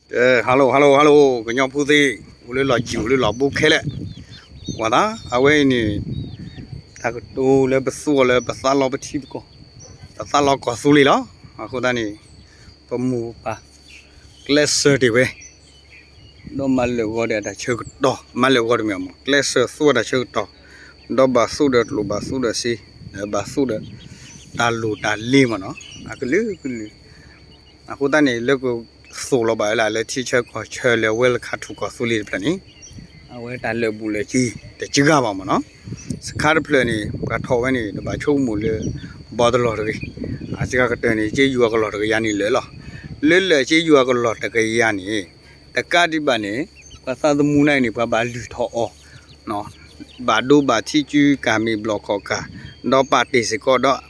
Hello hello hello ကညီဖိသ့ၣ် အိၣ်လၢလီၢ်ယံၤ အိၣ်လၢလီၢ်ဘူးခဲလၢာ်, ကွၢ်သး အဝဲအံၤန့ၣ် တၢ်ကတိၤလၢပသူအီၤလၢပသးလီပထံပကီၢ်, ပသးလီကီၢ်သူလ့ၤလီၤ. အဃိသတးန့ၣ် ပမိၢ်ပၢ် ကျဲးစၢးတ့ၢ်ဝဲ ဒီးမၤလၢာ်ဂီၤဒီးတၢ်ဆၢကတီၢ် မၤလၢာ်ဂီၤတမ့ၢ်မး ကျဲးစၢးသူဝဲတၢ်ဆၢကတီၢ်, ဒီးဘၣ်သူဒီးကျိၣ် ဘၣ်သူဒီးစ့, ဘၣ်သူဒီး တၢ်လိၣ်တၢ်လ့မးနီၤ အကလုာ်ကလုာ်. အဃိသတးန့ၣ် လၢကသိၣ်လီၤဘၣ်ဝဲဒၣ်လၢထံဆၢကီၢ်ဆၢလၢ ဝဲလၢခါထူၣ်ကီၢ်သူလ့ၤတဖျၢၣ်န့ၣ် အဝဲတၢ်လၢာ်ဘူၣ်လၢာ်စ့ၤ တစှၤဘၣ်မးနီၤ. စခါတဖျၢၣ်န့ၣ် ပှၤထီၣ်ဝဲန့ၣ် တဘၣ်ဆိကမိၣ်လၢ ဘီတလီၢ်တဂ့ၤ, အစှၤကတၢၢ်န့ၣ် စ့ယွၤကလီၢ်တကယၤန့ၣ်လၢာ်လီၤ. လၢလၢာ်စ့ယွၤကလီၢ်တကယၤန့ၣ် တကးဒံးဘၣ်န့ၣ် ပှၤသးသမူနၤအံၤန့ၣ် ပှၤဘၣ်လုၢ်ထီၣ်အီၤ ဘၣ်ဒိဘၣ်ထံး စုကၢ်မ့ၢ်ဘျီၣ်ခီၣ်ကၢ်, ဒီးပာ်တ့ၢ်စ့ၢ်ကီးဒီး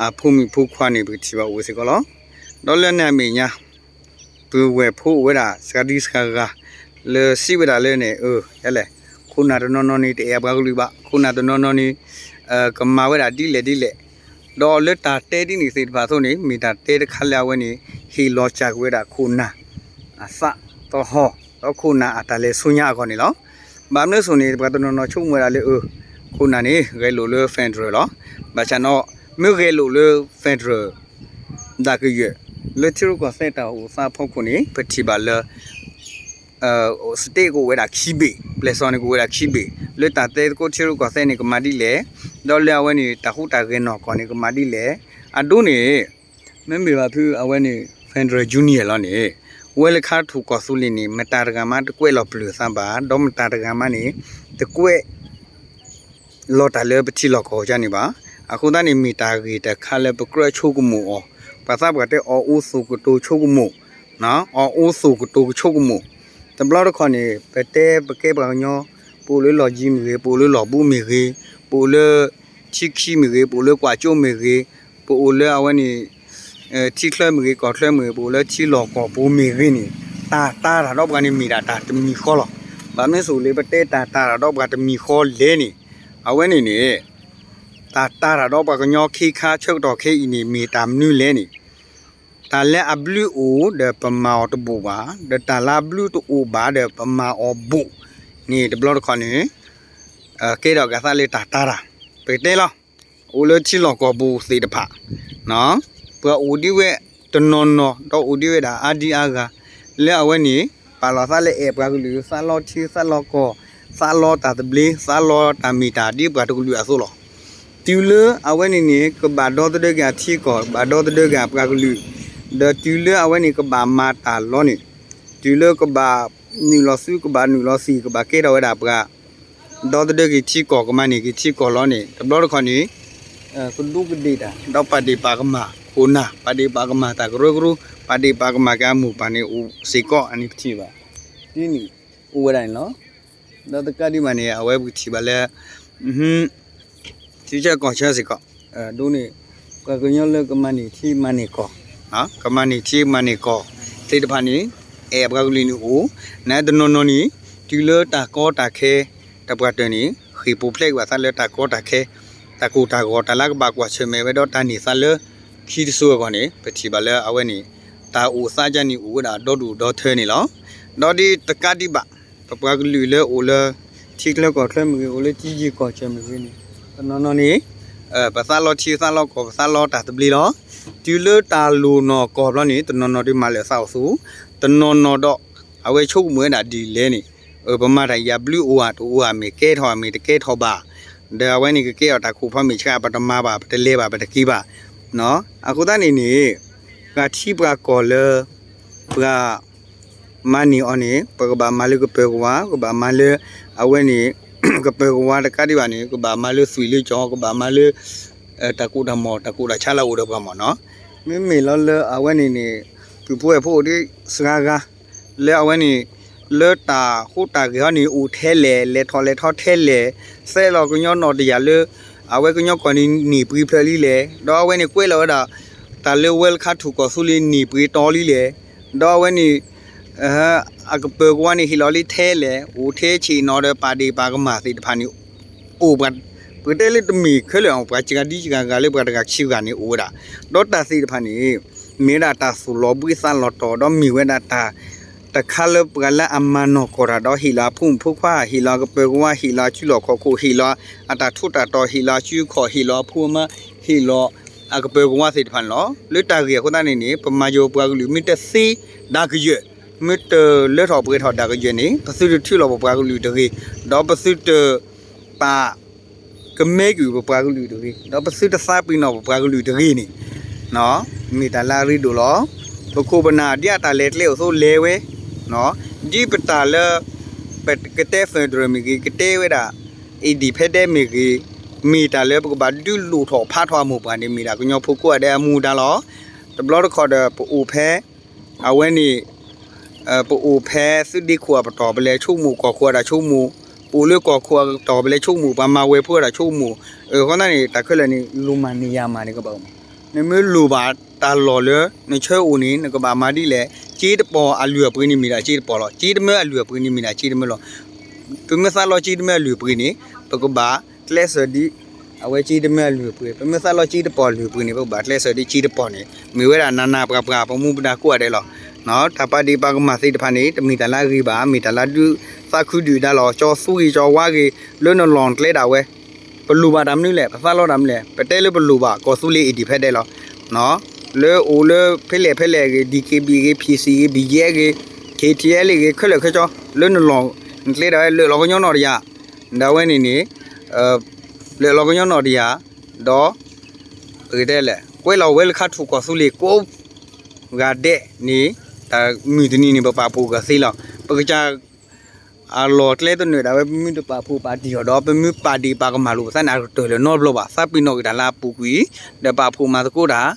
အဖိမုၣ်ဖိခွါန့ၣ် ပကထံၣ်ဘၣ်အိၣ်စ့ၢ်ကီးလီၤ. ဒီးလၢန့ၣ်အမဲာ်ညါ ပုၢ်ဝဲၢ်ဖိအိၣ်ဝဲဒၣ် စှၤဒံစှၤဂၤ လၢစံးဝဲဒၣ်လၢန့ၣ် အၢ ယဲလဲၣ်, ခိၣ်နၢ်တနီၤနီၤန့ၣ် တအဲၣ်ပှၤကလုာ်ဘၣ်, ခိၣ်နၢ်တနီၤနီၤန့ၣ် ကမၤဝဲဒၣ်ဒ်လဲၣ်ဒ်လဲၣ်, ဒီးလၢတၢ်တဲဒ်န့ၣ်သ့ၣ်တဖၣ်အသိးန့ၣ် မ့ၢ်တၢ်တဲတခါလၢအဝဲန့ၣ် ဟ့ၣ်လီၤစၢ်ကွံာ်ဝဲဒၣ်ခိၣ်နၢ် အသးသဟီၣ် ဒီးခိၣ်နၢ်အတၢ်လဲၤဆူညါအဂီၢ်န့ၣ်လီၤ. ဘၣ်မနုၤအဃိန့ၣ် ပှၤတနီၤနီၤဆိကမိၣ်ဝဲဒၣ်လၢ အၢ ခိၣ်နၢ်န့ၣ် ဂဲၤလိာ်လၢ federal လီၤ. ဘၣ်ဆၣ်နီၤ မ့ၢ်ဂဲၤလိာ်လၢ federal ဒၣ်ကယဲၢ် လၢထံရူၢ်ကီၢ်သဲးတၢ်အိၣ်သးအဖီခိၣ်န့ၣ် ပထံၣ်ဘၣ်လၢ state ကအိၣ်ဝဲဒၣ်ခံဘ့ၣ်, ပျဲၢ်စီၤန့ၣ်ကအိၣ်ဝဲဒၣ်ခံဘ့ၣ်, လၢတၢ်တဲသကိးထံရူၢ်ကီၢ်သဲးန့ၣ် ကမၤဒ်လဲၣ်, ဒီးလၢအဝဲန့ၣ် တၢ်ဟူးတၢ်ဂဲၤနီၢ်ကီၢ်န့ၣ်ကမၤဒ်လဲၣ်, အဒိန့ၣ် မ့မ့ၢ်ဘၣ်ဖုအဝဲန့ၣ် Federal Union လီၤန့ၣ် ဝဲလၢခါထူၣ်ကီၢ်သူလ့ၤန့ၣ် မတၤတဂၤမးတကွဲးလီၤပျုၢ်အသးဘၣ်, ဒီးမတၤတဂၤမးန့ၣ် တကွဲး လီၤတၢ်လၢပထံလီၢ်ကီၢ်အံၤန့ၣ်ဘၣ်. အဃိသတးန့ၣ် မ့ၢ်တၢ်ဂ့ၢ်တခါလၢပကြၢးဆိကမိၣ်အီၤ, ပှၤသးပှၢ်တဲအီၤ အိၣ်သူၣ်ကတိၤဆိကမိၣ်, အီၤအိၣ်သူၣ်ကတိၤကဆိကမိၣ်, တဘျီတခီၣ်န့ၣ် ပတဲပကဲပှၤကညီ, ပအိၣ်လၢလီၢ်ယံၤမ့ၢ်ဂ့ၤ, ပအိၣ်လၢလီၢ်ဘူးမ့ၢ်ဂ့ၤ, ပအိၣ်လၢ ထံခံမ့ၢ်ဂ့ၤ, ပအိၣ်လၢကွၢ်ကၠိမ့ၢ်ဂ့ၤ, ပအိၣ်လၢအဝဲန့ၣ် ထံချၢမ့ၢ်ဂ့ၤ, ကီၢ်ချၢမ့ၢ်ဂ့ၤ, ပအိၣ်လၢထံလီၢ်ကီၢ်ပူၤမ့ၢ်ဂ့ၤန့ၣ်, တၢ်တာ်တၢ်ဒီးပှၤန့ၣ်မ့ၢ်ဒၣ်တၢ်တမံၤဃီလီၤ. ဘၣ်မနုၤအဃိလဲၣ် ပတဲတၢ်တာ်တၢ်ဒီးပှၤတမံၤဃီလဲၣ်န့ၣ်, အဝဲန့ၣ်န့ၣ် တၢ်တာ်တၢ်ဒီးပှၤကညီခ့ခါဆၢကတီၢ်ခဲအံၤန့ၣ် မ့ၢ်တၢ်မနုၤလဲၣ်န့ၣ်, တၢ်လၢအဘျုးအိၣ်ဒီးပမၤအီၤတဘိၣ်ဘၣ်, ဒီးတၢ်လၢအဘျုးတအိၣ်ဘၣ်ဒီးပမၤအီၤဘိၣ်န့ၣ် တဘျီတခီၣ်န့ၣ် ကဲထီၣ်က့ၤသးလၢတၢ်တာ်တၢ်, ပကတဲလီၤ. အိၣ်လၢထံလီၢ်ကီၢ်ပူၤသ့ၣ်တဖၣ် ပှၤအိၣ်ဒံးဝဲတနီၤနီၤ ဒီးအိၣ်ဒံးဝဲဒၣ်အါဒံအါဂၤ လၢအဝဲန့ၣ် ပာ်လီၤသးလၢအဲၣ်ပှၤကလုာ် သးလီထံသးလီကီၢ် သးလီတၢ်သဘျ့ သးလီတၢ်မ့ၢ်တၢ်ဒ်ပှၤတကလုာ်အသိးလီၤ. တုၤလၢအဝဲန့ၣ်န့ၣ် ကဘၣ်ဒီသဒၢက့ၤအထံကီၢ် ကဘၣ်ဒီသဒၢက့ၤအပှၤကလုာ် ဒီးတုၤလၢအဝဲန့ၣ် ကဘၣ်မၤတၢ်လီၤန့ၣ် တုၤလၢကဘၣ်နုာ်လီၤဆူ ကဘၣ်နုာ်လီၤသံၣ် ကဘၣ်ကဲထီၣ်ဝဲဒၣ်ပှၤ ဒီသဒၢက့ၤထံကီၢ် ကမၤန့ၢ်က့ၤထံကီၢ်လီၤန့ၣ် တဘျီတခီၣ်န့ၣ် ကဒူးကဒ့ၣ်တၢ် ဒီးပာ်ဒ့ၣ်ပာ်ကမၣ်ခိၣ်နၢ် ပာ်ဒ့ၣ်ပာ်ကမၣ်တၢ်ကရၢကရိ ပာ်ဒ့ၣ်ပာ်ကမၣ်က့ၤအမိၢ်ပၢ်န့ၣ်အိၣ်စ့ၢ်ကီး အန့ၣ်ပထံၣ်ဘၣ် ဒ်န့ၣ် အိၣ်ဝဲဒၣ်န့ၣ်လီၤ. ဒီးတကးဒံးဘၣ်န့ၣ် အဝဲပကထံၣ်ဘၣ်လၢ ထံဆၢကီၢ်ဆၢစ့ၢ်ကီး ဒ်န့ၣ် ပှၤကညီလၢကမၤန့ၢ်ထံမၤန့ၢ်ကီၢ် ကမၤန့ၢ်ထံမၤန့ၢ်ကီၢ်သ့ၣ်တဖၣ်န့ၣ် အဲၣ်ပှၤကလုာ်န့ၣ်အိၣ် နတနီၤနီၤန့ၣ် တုၤလၢတၢ်ကီတၢ်ခဲ တပှၢ်တၢၢ်န့ၣ် ဃ့ၢ်ပူၤဖျဲးက့ၤဘၣ်သးလၢတၢ်ကီတၢ်ခဲ တၢ်ကိၢ်တၢ်ဂီၤ တၢ်လၢကဘၣ်ကွၢ်ဆၢၣ်မဲာ်ဝဲဒီးတၢ်န့ၢ်သါလၢ ခံတစိၤအဂီၢ်န့ၣ် ပထံၣ်ဘၣ်လၢအဝဲန့ၣ် တၢ်အိၣ်သးဒ်န့ၣ်အိၣ်ဝဲဒၣ်ဒီဒူၣ်ဒီထၢန့ၣ်လီၤ. ဒီးဒ်တကးဒံးဘၣ် ပပှၤကလုာ်လၢအိၣ်လၢ ထံချၢကီၢ်ချၢမ့ၢ်ဂ့ၤ အိၣ်လၢထံယံၤကီၢ်ဆၢမ့ၢ်ဂ့ၤန့ၣ် တနီၤနီၤန့ၣ် ပသးလီထံသးလီကီၢ် ပသးလီတၢ်သဘျ့လီၤ. တုၤလၢတၢ်လိၣ်နီၢ်ကီၢ်ဘျီန့ၣ် တနီၤနီၤဒ်မၤလၢာ်သးအိၣ်သူ တနီၤနီၤဒီး အဝဲဆိကမိၣ်ဝဲဒၣ်ဒ်လဲၣ်န့ၣ် ပမၤတၢ်ယၤဘျုးအိၣ်ဧါတအိၣ်ဧါ မ့ၢ်ကဲထီၣ်မ့ၢ်တကဲထီၣ်ဘၣ် ဒီးအဝဲန့ၣ်ကကဲထီၣ်တၢ်ခိၣ်ဖီမ့ၢ်ဆှး ပတမၤဘၣ် ပတလဲၤဘၣ် ပတက့ၤဘၣ် အဃိသတးန့ၣ်န့ၣ် ပှၤထံပှၤကီၢ်လၢ ပှၤ မၤန့ၢ်အီၤန့ၣ် ပကဘၣ်မၤလၢကပၢၤကဝါ ကဘၣ်မၤလၢ အဝဲန့ၣ် ကပၢၤကဝါတကးဒံးဘၣ်န့ၣ် ကဘၣ်မၤလၢသွံၣ်လၢကၠီ ကဘၣ်မၤလၢ တၢ်ကိၢ်တၢ်မီၢ် တၢ်ကိၢ်တၢ်ဆါလၢအအိၣ်ဒီးပှၤမ့ၢ်နီၤ. မ့မ့ၢ်လီၤလၢအဝဲန့ၣ်န့ၣ် ပုၢ်ဖိဝဲၢ်ဖိအိၣ်ဒံးစှၤဂၤ လၢအဝဲန့ၣ် လၢတၢ်ဟူးတၢ်ဂဲၤဟီန့ၣ် အိၣ်ထဲလဲၣ် လဲၤထီၣ်လဲၤထီထဲလဲၣ် သဲလီၤကညီနီၢ်တယၢ်လၢ အဝဲကညီကီၢ်န့ၣ် န့ၢ်ပှ့ၤဖျၢၣ်လံလဲၣ် ဒီးအဝဲန့ၣ်ကွဲးလီၤဝဲဒၣ် တၢ်လၢဝဲလၢခါထူၣ်ကီၢ်သူလ့ၤန့ၢ်ပှ့ၤတီလံလဲၣ် ဒီးအဝဲန့ၣ် အကပၢၤကဝါန့ၣ်ဟ့ၣ်လီၤလံထဲလဲၣ် အိၣ်ထဲဆံးနီၤဒီးပာ်ဒ့ၣ်ပာ်ကမၣ်သ့ၣ်တဖၣ်န့ၣ် အိၣ်ပှၤ ပကတဲလၢတမ့ၢ်ခဲလၢာ်အီၤ ပှၤစှၤဒံစှၤဂၤလၢပှၤတဂၤခံဂၤန့ၣ်အိၣ်ဝဲဒၣ် ဒီးတၢ်သ့ၣ်တဖၣ်န့ၣ် မ့ၢ်ဝဲဒၣ်တၢ်သိၣ်လီၤဘှံးသးလီၤတီၤ ဒီးမ့ၢ်ဝဲဒၣ်တၢ် တခါလၢပှၤလၢအမၤနီၢ်ကီၢ်တၢ်ဒီး ဟ့ၣ်လီၤအဖိမုၣ်ဖိခွါ, ဟ့ၣ်လီၤအကပၢၤကဝါ, ဟ့ၣ်လီၤအစုလီၢ်ခီၣ်ခိၣ်, ဟ့ၣ်လီၤအတၢ်ထူးတၢ်တီၤ, ဟ့ၣ်လီၤအစုအခီၣ်, ဟ့ၣ်လီၤအဖိအမါ, ဟ့ၣ်လီၤအကပၢၤကဝါသ့ၣ်တဖၣ်န့ၣ်လီၤ. လၢတၢ်ဂ့ၢ်အဃိသတးန့ၣ်န့ၣ် ပမၤယိၤပှၤကလုာ် မ့ၢ်တသ့ဒၣ်ကယၢၢ်, မ့ၢ်တလၢထီၣ်ပှဲၤထီၣ်ဒၣ်ကယၢၢ်န့ၣ် ပသုတထုးလီၤပပှၤကလုာ်တဂ့ၤ, ဒီးပသုတ ပာ်ကမဲက့ၤပပှၤကလုာ်တဂ့ၤ, ဒီးပသုတသးပ့ၤနီၣ်ပပှၤကလုာ်တဂ့ၤန့ၣ် မ့ၢ်တၢ်လၢအရ့ဒိၣ်လီၤ. ပခိၣ်ပနၢ်ဒ်အတၢ်လဲၤကျဲအိၣ်သိလဲၤဝဲ, ဒ်ပတၢ်လၢ ပကတဲ federal မ့ၢ်ဂ့ၤ, ကတဲဝဲဒၣ် independent မ့ၢ်ဂ့ၤ, မ့ၢ်တၢ်လၢပကဘၣ်ဒုးလိၣ်ထီၣ်ဖးထီၣ်အမိၢ်ပှၢ်န့ၣ် မ့ၢ်ဒၣ်ကညီဖိကိးဂၤဒဲးအမူဒါလီၤ. တဘျီတခီၣ်ဒီး ပအိၣ်ဖဲ အဝဲန့ၣ် ပအိၣ်ဖဲသုးဒ့ခိၣ်အပတီၢ် ပလဲၤဆိကမိၣ်ကီၢ်ခိၣ်အတၢ်ဆိကမိၣ်, ပအိၣ်လၢကီၢ်ခိၣ်အကတီၢ် ပလဲၤဆိကမိၣ် ပှၤမၤဝဲၤဖိအတၢ်ဆိကမိၣ်, အဃိသတးန့ၣ် တၢ်ခဲလၢာ်န့ၣ် လိၣ်မၤန့ၢ်ယၤမၤန့ၣ်ကဘၣ်, နမ့ၢ်လိၣ်ဘၣ်တၢ်လီၢ်လၢနဆၢအိၣ်န့ၣ် နကဘၣ်မၤဒ်လဲၣ်, က့တပီၢ်အလုၢ်အပှ့ၤန့ၣ်မ့ၢ်ဒၣ်က့တပီၢ်လီၤ, က့တမၢအလုၢ်အပှ့ၤန့ၣ်မ့ၢ်ဒၣ်က့တမၢလီၤ. ပမ့ၢ်သးလီက့တမၢအလုၢ်အပှ့ၤန့ၣ် ပကဘၣ်ကျဲးစၢးဒ် အဝဲက့တမၢအလုၢ်အပှ့ၤ, ပမ့ၢ်သးလီက့တပီၢ်အလုၢ်အပှ့ၤန့ၣ် ပကဘၣ်ကျဲးစၢးဒ်က့တပီၢ်န့ၣ် မ့ၢ်ဝဲဒၣ်နးနးပှၤပှၤ ပမူပဒါကိးဂၤဒဲးလီၤ. တၢ်ပာ်ဒ့ၣ်ပာ်ကမၣ်သ့ၣ်တဖၣ်န့ၣ် တမ့ၢ်တၢ်လၢအဂ့ၤဘၣ်, မ့ၢ်တၢ်လၢဒုးသးခုဒုၣ်ဒါလီၤ. ကၠီသူဂ့ၤကၠီဝါဂ့ၤ လၢနလီၢ်နကျဲဒၣ်ဝဲ ပလိၣ်ဘၣ်တၢ်မနုၤလဲၣ်, ပသးလီတၢ်မနုၤလဲၣ်, ပတဲလၢပလိၣ်ဘၣ် ကီၢ်သူလ့ၤ independent လီၤ. လၢအိၣ်လၢဖဲလဲၣ်ဖဲလဲၣ်ဂ့ၤ, DKBA ဂ့ၤ, PC ဂ့ၤ, BGF ဂ့ၤ, KTLA ဂ့ၤ, ခဲလၢာ်ခဲဆ့ လၢနလီၢ်နကျဲဒၣ်ဝဲ လၢာ်လီၤကညီနီၢ်တယၤ, ဒၣ်ဝဲန့ၣ်န့ၣ် လၢာ်လီၤကညီနီၢ်တယၤ, ဒီး ပကတဲလဲၣ် ကွဲးလီၤဝဲလၢခါထူၣ်ကီၢ်သူလ့ၤကိးဂၤဒဲးန့ၣ် တၢ်မုၢ်တနံၤန့ၣ် ပပာ်ဖှိၣ်ကသ့လီၤ. ပကစၢ် အလီၢ်ကျဲသနၢၣ်ဒၣ်ဝဲ ပမ့ၢ်တပာ်ဖှိၣ်ပာ်တံၢ်အီၤဒီး ပမ့ၢ်ပာ်ဒ့ၣ်ပာ်ကမၣ်လိာ်ပသးန့ၣ် အကတၢၢ်လၢၤနီတဘျီဘၣ်. သးပ့ၤနီၣ်က့ၤတၢ်လၢအပူၤကွံာ် ဒီးပာ်ဖှိၣ်မၤသကိးတၢ်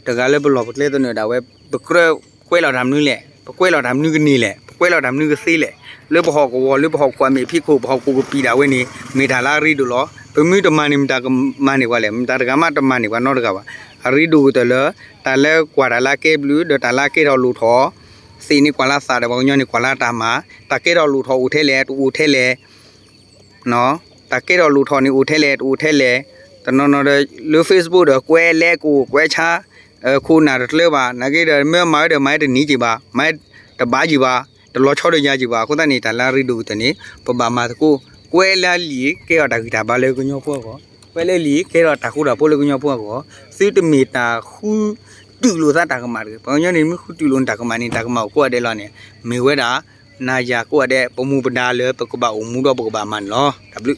တဂၤလၢပလီၢ်ပကျဲသနၢၣ်ဒၣ်ဝဲ ပကြၢးကွဲးလီၤတၢ်မနုၤလဲၣ်, ပကွဲးလီၤတၢ်မနုၤကန့ၢ်လဲၣ်, ပကွဲးလီၤတၢ်မနုၤကသ့လဲၣ်, လၢပဟီၣ်ကဝီၤ လၢပဟီၣ်ခိၣ်အမ့ၢ်ဖံးခိၣ် ပဟီၣ်ခိၣ်ကပံာ်ဒၣ်ဝဲန့ၣ် မ့ၢ်တၢ်လၢအရ့ဒိၣ်လီၤ. ပမ့ၢ်တမၤန့ၣ် မတၤကမၤန့ၢ်ပှၤလဲၣ်, မတၤတဂၤမးတမၤန့ၢ်ပှၤနီတဂၤဘၣ်. အရ့ဒိၣ်ကတၢၢ်လၢ တၢ်လၢကွၢ်တၢ်လၢအကဲဘျုး ဒီးတၢ်လၢအကဲထီၣ်လိၣ်ထီၣ် သ့ၣ်န့ၣ်ကွၢ်လၢအသးဒီး ပှၤကညီန့ၣ်ကွၢ်လၢအတၢ်မၤ, တၢ်ကဲထီၣ်လိၣ်ထီၣ်အိၣ်ထဲလဲၣ် တအိၣ်ထဲလဲၣ် တၢ်ကဲထီၣ်လိၣ်ထီၣ်န့ၣ်အိၣ်ထဲလဲၣ် တအိၣ်ထဲလဲၣ်, တနီၤနီၤဒီး လၢ Facebook ဒီးကွဲးလဲၤကအိၣ်ကွဲးဆါ ခိၣ်နၢ်တကျၢၤဘၣ်, နာ်က့ဒီး မ့ၢ်မၤဝဲဒီးမၤတနံၤက့ၤဘၣ်, မၤတဘၣ်က့ၤဘၣ်, တလီၤဆီဒီးယၤက့ၤဘၣ်. အဃိသတးန့ၣ် တၢ်လၢအရ့ဒိၣ်ကတၢၢ်န့ၣ် ပဘၣ်မၤသကိး ကွဲးလၢအလံာ်ကဲထီၣ်တၢ်ဂံၢ်တၢ်ဘါလၢကညီဖိအဂီၢ်, ကွဲးလၢအလံာ်ကဲထီၣ်တၢ်ဃူတၢ်ဖိးလၢကညီဖိအဂီၢ်, သုတမ့ၢ်တၢ်ဃုတုာ်လိာ်သးတၢ်ကမၣ်တဂ့ၤ. ပှၤကညီန့ၣ် မ့ၢ်ဃုတုာ်လိာ်န့ၣ်တၢ်ကမၣ်န့ၣ် တၢ်ကမၣ်အိၣ်ကိးဂၤဒဲးလီၤန့ၣ် မ့ၢ်ဝဲဒၣ် နၤယၤကိးဂၤဒဲး ပမူပဒါလၢပကဘၣ်အိၣ်မူဒီးပကဘၣ်မၤန့ၣ်လီၤ. တၢ်ဘျုး